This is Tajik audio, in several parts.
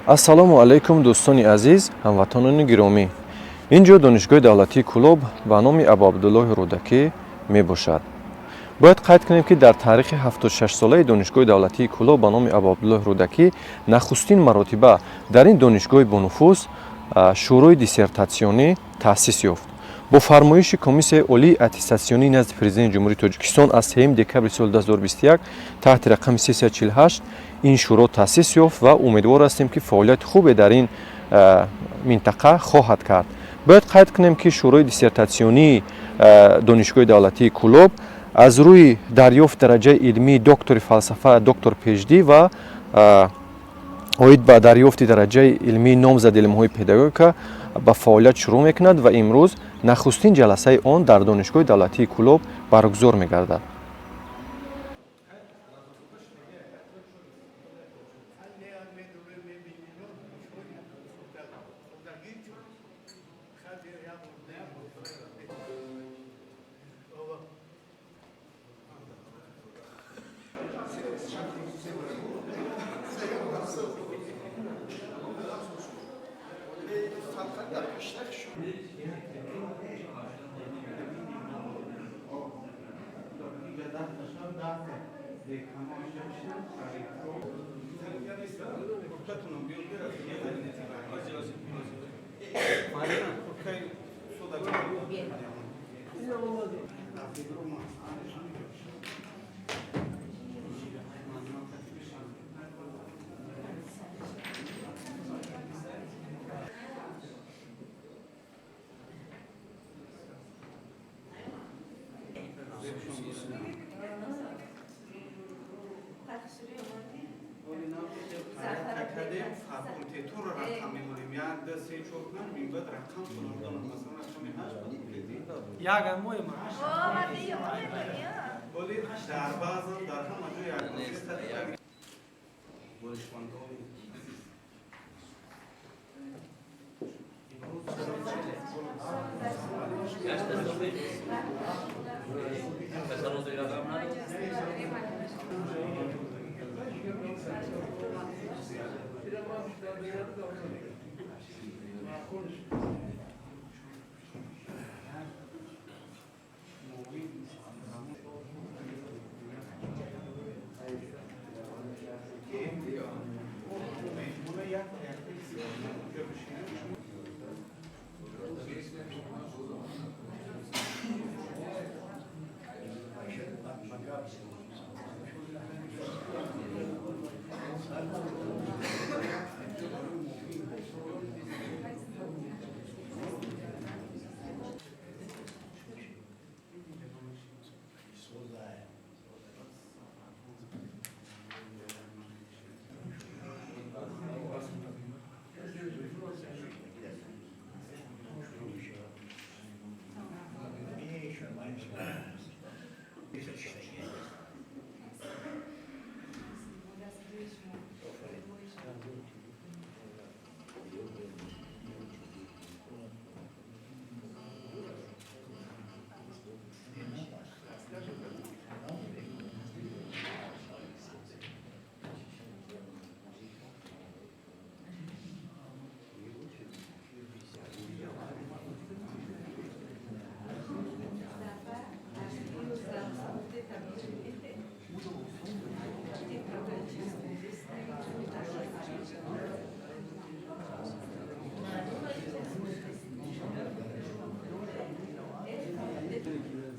Ассалому алайкум, дӯстони азиз, ҳамватанони гиромӣ. Ин ҷо Донишгоҳи давлатии Кӯлоб ба номи Абуабдуллоҳи Рӯдакӣ мебошад. Бояд қайд кунем, ки дар таърихи 76-солаи Донишгоҳи давлатии Кӯлоб ба номи Абуабдуллоҳи Рӯдакӣ нахустин маротиба дар ин донишгоҳи бонуфуз шӯрои диссертатсионӣ таъсис ёфт. Бо фармоиши Комиссияи олии аттестатсионии назди Президенти Ҷумҳурии Тоҷикистон аз 3 декабри соли 2021 таҳти рақами 348 ин шӯро таъсис ёфт ва умедвор ҳастем, ки фаъолияти хубе дар ин минтақа хоҳад кард. Бояд қайд кунем, ки шӯрои диссертатсионии Донишгоҳи давлатии Кӯлоб аз рӯи дарёфт дараҷаи илмии доктори фалсафа, доктор PhD ва оид ба дарёфти дараҷаи илмии номзади илмҳои педагогика ба фаъолият шурӯъ мекунад ва имрӯз нахустин ҷаласаи он дар Донишгоҳи давлатии Кӯлоб баргузор мегардад. Факултетуро рақам мемонем: як, ду, се, чор, панҷ, минбаъд рақам худодонам, масалан, рақами ҳашт факултети. Вале дар баъзан дар ҳама ҷо як. Донишмандони азиз,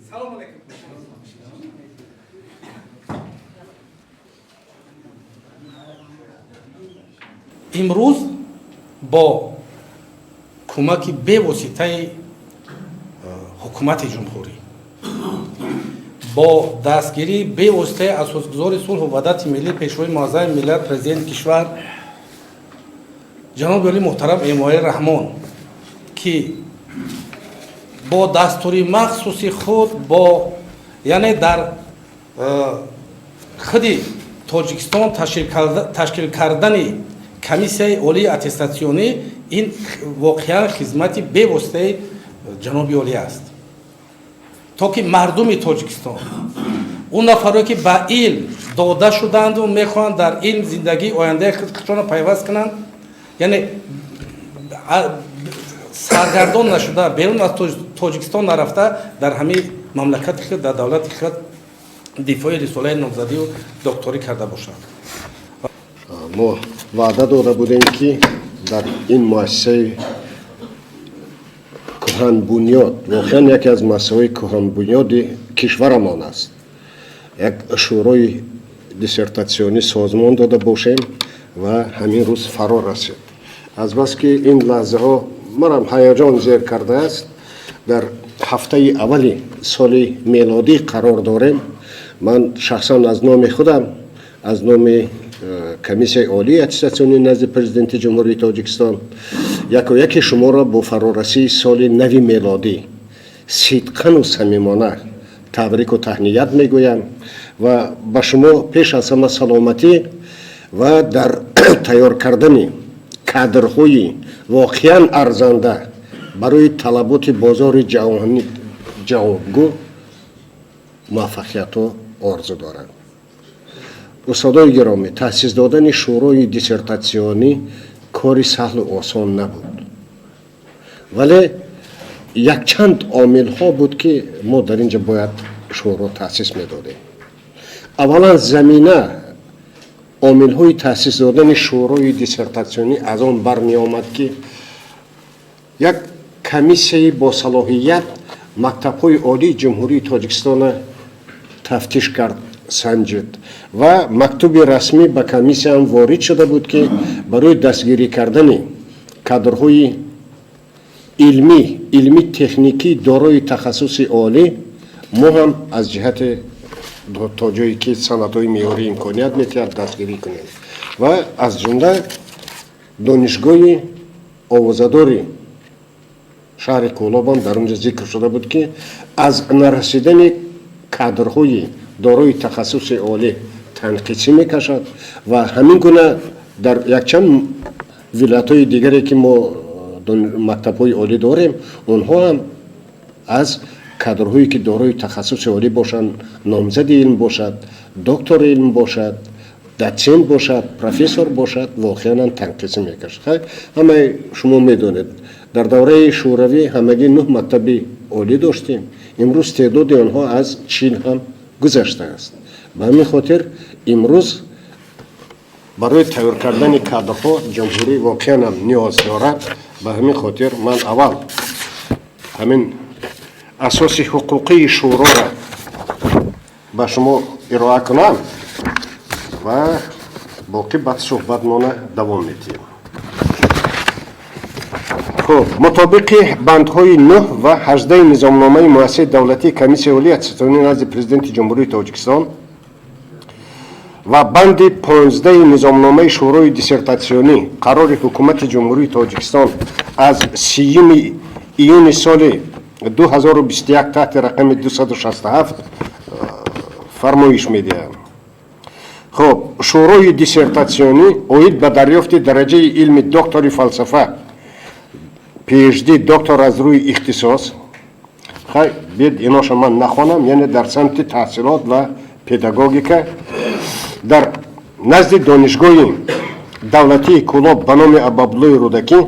Салом алейкум. Имрӯз бо кӯмаки бевоситаи ҳукумати ҷумҳурӣ, бо дастгирии бевоситаи асосгузори сулҳу ваҳдати миллӣ, Пешвои муаззами миллат, Президенти кишвар ҷаноби олӣ муҳтарам Эмомалӣ Раҳмон, ки бо дастури махсуси худ, бо яъне дар худи Тоҷикистон ташкил кардани Комиссияи олии аттестатсионӣ, ин воқеан хизмати бевоситаи ҷаноби олӣ аст, то ки мардуми Тоҷикистон, он нафаре ки ба илм дода шуданду мехоҳанд дар илм зиндагии ояндаи худшонро пайваст кунанд. Яъне саргардон нашуда, берун аз Тоҷикистон нарафта, дар ҳамин мамлакати худ, дар давлати худ дифои рисолаи номзадию докторӣ карда бошад. Мо ваъда дода будем, ки дар ин муассисаи кӯҳанбунёд, воқеан яке аз муассисаҳои кӯҳанбунёди кишварамон аст, як шӯрои диссертатсионӣ созмон дода бошем ва ҳамин рӯз фаро расид. Азбаски ин лаҳзаҳо манам ҳаяҷон зер кардааст, дар ҳафтаи аввали соли мелодӣ қарор дорем, ман шахсан аз номи худам, аз номи Комиссияи олии аттестатсионии назди Президенти Ҷумҳурии Тоҷикистон якояки шуморо бо фарорасии соли нави мелодӣ сидқану самимона табрику таҳният мегӯям ва ба шумо пеш аз ҳама саломатӣ ва дар тайёр кардани кадрҳои воқеан арзанда барои талаботи бозори ҷаҳонӣ ҷавобгӯ муваффақиятҳо орзу дорам. Устодои гиромӣ, таъсис додани шӯрои диссертатсионӣ кори саҳлу осон набуд, вале якчанд омилҳо буд, ки мо дар ин ҷо бояд шӯро таъсис медодем. Аввалан, замина омилҳои таъсис додани шӯрои диссертатсионӣ аз он бармеомад, ки як комиссияи босалоҳият мактабҳои олии Ҷумҳурии Тоҷикистона тафтиш кард, санҷид ва мактуби расмӣ ба комиссияам ворид шуда буд, ки барои дастгирӣ кардани кадрҳои илмӣ, илмӣ техникӣ дорои тахассуси олӣ мо ҳам аз ҷиҳати то ҷое ки санадҳои меъёрӣ имконият медиҳад, дастгирӣ кунем. Ва аз ҷумла донишгоҳи овозадори шаҳри Кӯлобам дар он ҷо зикр шуда буд, ки аз нарасидани кадрҳои дорои тахассуси олӣ танқисӣ мекашад. Ва ҳамин гуна дар якчанд вилоятҳои дигаре, ки мо мактабҳои олӣ дорем, онҳо ҳам аз кадрҳое, ки дорои тахассуси олӣ бошанд, номзади илм бошад, доктори илм бошад, дотсент бошад, профессор бошад, воқеан танқисӣ мекашад. Ҳамаи шумо медонед, дар давраи Шӯравӣ ҳамагӣ нӯҳ мактаби олӣ доштем, имрӯз теъдоди онҳо аз 40 ҳам гузаштааст. Ба ҳамин хотир имрӯз барои тайёр кардани кадрҳо ҷумҳурӣ воқеан ҳам ниёз дорад. Ба ҳамин хотир ман аввал ҳамин асоси ҳуқуқии шӯроро ба шумо ироа кунам ва боқӣ баъд суҳбатмона давом медиҳем. Хуб, мутобиқи бандҳои 9 ва 18 низомномаи муассисаи давлатии Комиссияи олии аттестатсионии назди Президенти Ҷумҳурии Тоҷикистон ва банди 15 низомномаи шӯрои диссертатсионӣ, қарори Ҳукумати Ҷумҳурии Тоҷикистон аз 30 июни соли 2021 таҳти рақами 267 фармоиш медиҳам. Хуб, шӯрои диссертатсионӣ оид ба дарёфти дараҷаи илми доктори фалсафа, PhD, доктор аз рӯи ихтисос, хай, бед иноша ман нахонам, яъне дар самти таҳсилот ва педагогика дар назди Донишгоҳи давлатии Кӯлоб ба номи Абуабдуллои Рӯдакӣ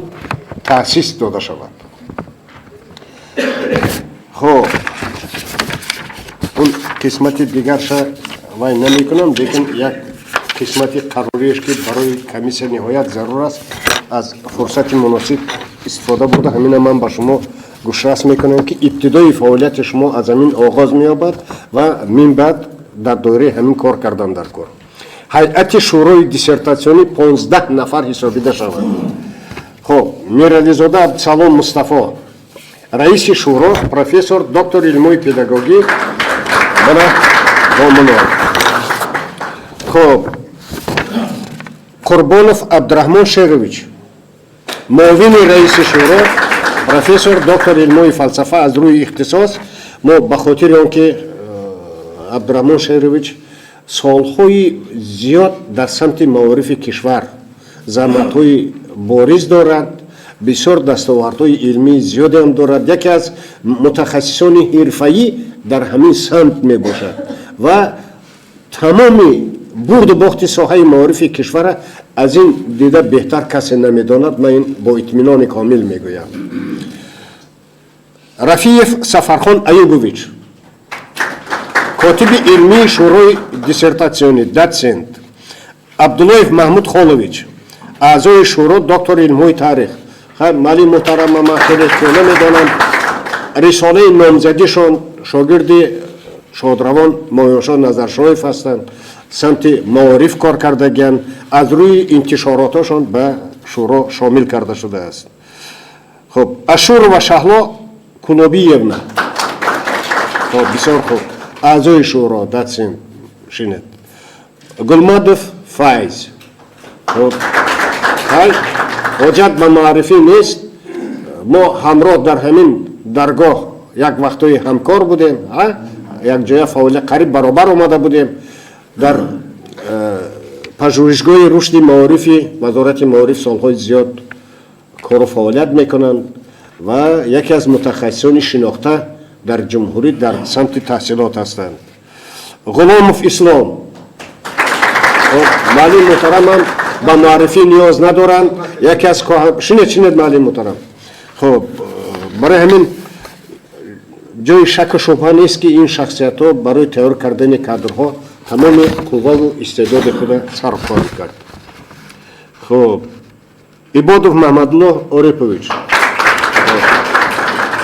таъсис дода шавад. Хуб, он қисмати дигарша вай намекунам, лекин як қисмати қарориеш, ки барои комиссия ниҳоят зарур аст, аз фурсати муносиб истифода бурда, ҳамина ман ба шумо гӯшрас мекунам, ки ибтидои фаъолияти шумо аз ҳамин оғоз меёбад ва мин баъд дар доираи ҳамин кор кардан дар кор. Ҳайати шӯрои диссертатсионӣ 15 нафар ҳисобида шавад. Хуб, Мирализода Абдусалом Мустафо, раиси шӯро, профессор, доктори илмҳои педагогӣ, мана домулло. Хуб, Қурбонов Абдураҳмон Шерович, муовини раиси шӯро, профессор, доктори илмҳои фалсафа аз рӯи ихтисос. Мо ба хотири он ки Абдураҳмон Шерович солҳои зиёд дар самти маорифи кишвар заҳматҳои бориз дорад, бисёр дастовардҳои илмии зиёдеам дорад, яке аз мутахассисони ҳирфаӣ дар ҳамин самт мебошад ва тамоми бурду бохти соҳаи маорифи кишвара. Аз ин дида беҳтар касе намедонад, ман ин бо итминони комил мегӯям. Рафиев Сафархон Аюбович, котиби илмии Шӯрои диссертатсионӣ, дотсент. Абдуллоев Маҳмуд Холович, аъзои шӯро, доктори илмҳои таърих. Муаллим муҳтарама ман хеле кӯҳна медонам. Рисолаи номзадишон, шогирди шодравон Моёншо Назаршоев ҳастанд, самти маориф кор кардагианд, аз рӯи интишороташон ба шӯро шомил карда шудааст. Хуб, Ашурова Шаҳло Кулобиевна, хуб, бисёр хуб, аъзои шӯро, дотсент, шинед. Гулмадов Файз, хуб, ҳоҷат ба маърифӣ нест, мо ҳамроҳ дар ҳамин даргоҳ як вақтҳои ҳамкор будем, якҷоя фаъолият қариб баробар омада будем. Дар пажӯҳишгоҳи рушди маорифи Вазорати маориф солҳои зиёд кору фаъолият мекунанд ва яке аз мутахассисони шинохта дар ҷумҳурӣ дар самти таҳсилот ҳастанд. Ғуломов Ислом, муаллим муҳтарамам ба муаррифӣ ниёз надоранд, яке аз, шинед, шинед, муаллим муҳтарам. Хуб, барои ҳамин ҷои шаку шубҳа нест, ки ин шахсиятҳо барои тайёр кардани кадрҳо тамоми қувваву истеъдоди худа сарф хоҳанд кард. Хуб, Ибодов Маҳмадуллоҳ Орипович,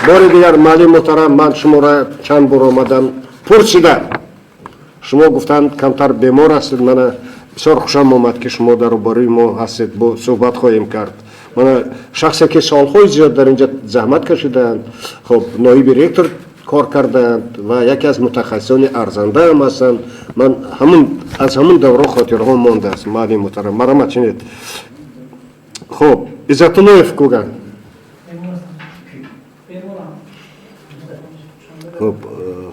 бори дигар, муаллим муҳтарам, ман шуморо чанд бор омадам пурсидам, шумо гуфтанд, камтар бемор ҳастед. Мана бисёр хушам омад, ки шумо дар рӯбарӯи мо ҳастед, бо суҳбат хоҳем кард. Мана шахсе ки солҳои зиёд дар инҷа заҳмат кашидаанд, хуб, ноиби ректор кор кардаанд ва яке аз мутахассисони арзандаам ҳастанд. Ман ҳамун аз ҳамун давро хотираҳо мондааст. Муаллим муҳтарам, марҳамат, чинед. Хуб, Иззатуллоев Куган. Хуб,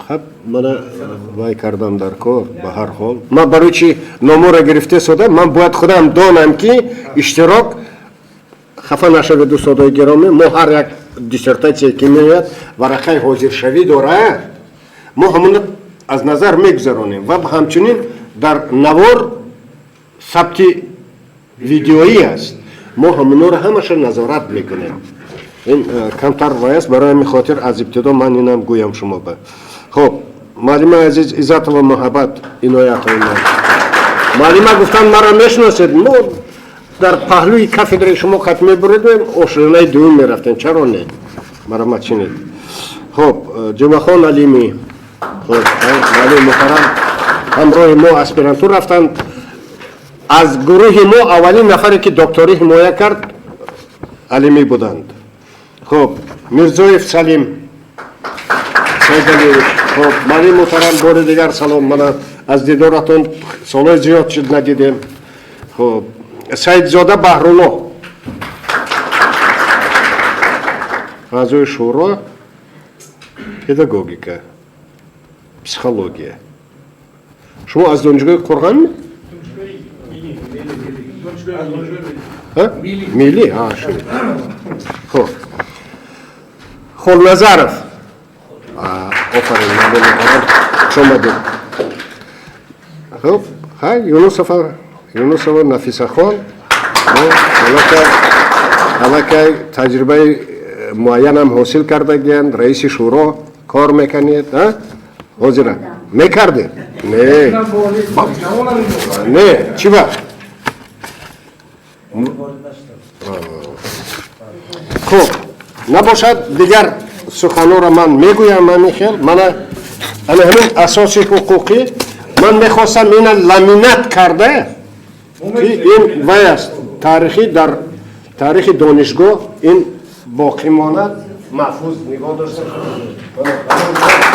хаб, мана вай кардам дар кор. Ба ҳар ҳол, ман барои чи номоро гирифта сода, ман бояд худам донам, ки иштирок. Хафа нашавед, устодои гиромӣ, мо ҳар як диссертатсия ки меояд, варақаи ҳозиршавӣ дорад, мо ҳамона аз назар мегузаронем ва ҳамчунин дар навор сабти видеоӣ аст, мо ҳамонро ҳамаша назорат мекунем. Ин камтар вай аст, барои ҳамин хотир аз ибтидо ман инам гӯям шумо ба. Хуб, муаллимаи азиз Иззатова Муҳаббат Иноятовна, муаллима гуфтанд, маро мешиносед, мо дар паҳлӯи кафедраи шумо хат мебуридем, оширонаи дуюм мерафтем, чаро не? Марҳамат, чинед. Хуб, Ҷумъахон Алимӣ, хуб, муаллими муҳтарам ҳамроҳи мо аспирантур рафтанд, аз гурӯҳи мо аввалин нафаре ки докторӣ ҳимоя кард Алимӣ буданд. Хуб, Мирзоев Салим Сайдалиевич, хуб, муаллими муҳтарам, бори дигар салом, мана аз дидоратон солҳои зиёд шуд надидем. Хуб, Саидзода Баҳрулло, аъзои шӯро, педагогика, психология. Шумо аз донишгоҳи Қурғон? Миллӣ. Хуб, Холназаров, офарин, муаллим муҳтарам, хуш омадед. Хуб, ҳай, Юнусова, Юнусова Нафисахон аллакай таҷрибаи муайянам ҳосил кардагиянд, раиси шӯро кор мекунед, ҳозира мекардед? Не, не, чӣ ба? Хуб, набошад, дигар суханҳоро ман мегӯям. Ҳамин хел, мана ана ҳамин асоси ҳуқуқӣ, ман мехостам ина ламинат карда, ки ин вай аст, таърихӣ, дар таърихи донишгоҳ ин боқӣ монад, маҳфуз нигоҳ дошта шавад.